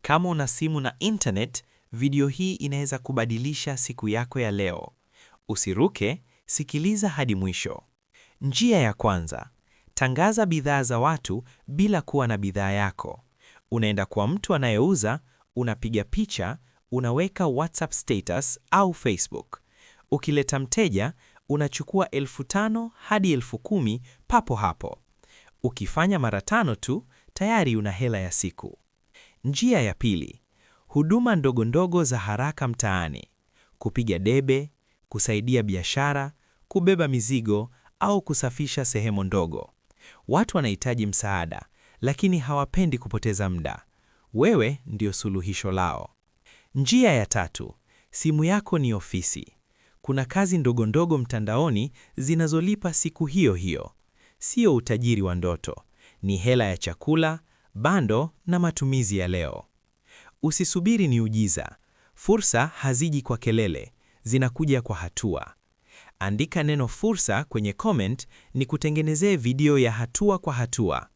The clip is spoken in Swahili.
Kama una simu na internet, video hii inaweza kubadilisha siku yako ya leo. Usiruke, sikiliza hadi mwisho. Njia ya kwanza, tangaza bidhaa za watu bila kuwa na bidhaa yako. Unaenda kwa mtu anayeuza, unapiga picha, unaweka WhatsApp status au Facebook. Ukileta mteja, unachukua 5,000 hadi 10,000 papo hapo. Ukifanya mara tano tu, tayari una hela ya siku. Njia ya pili, huduma ndogo ndogo za haraka mtaani: kupiga debe, kusaidia biashara, kubeba mizigo au kusafisha sehemu ndogo. Watu wanahitaji msaada, lakini hawapendi kupoteza muda. Wewe ndio suluhisho lao. Njia ya tatu, simu yako ni ofisi. Kuna kazi ndogo ndogo mtandaoni zinazolipa siku hiyo hiyo. Sio utajiri wa ndoto, ni hela ya chakula, bando na matumizi ya leo. Usisubiri miujiza. Fursa haziji kwa kelele, zinakuja kwa hatua. Andika neno "fursa" kwenye comment nikutengenezee video ya hatua kwa hatua.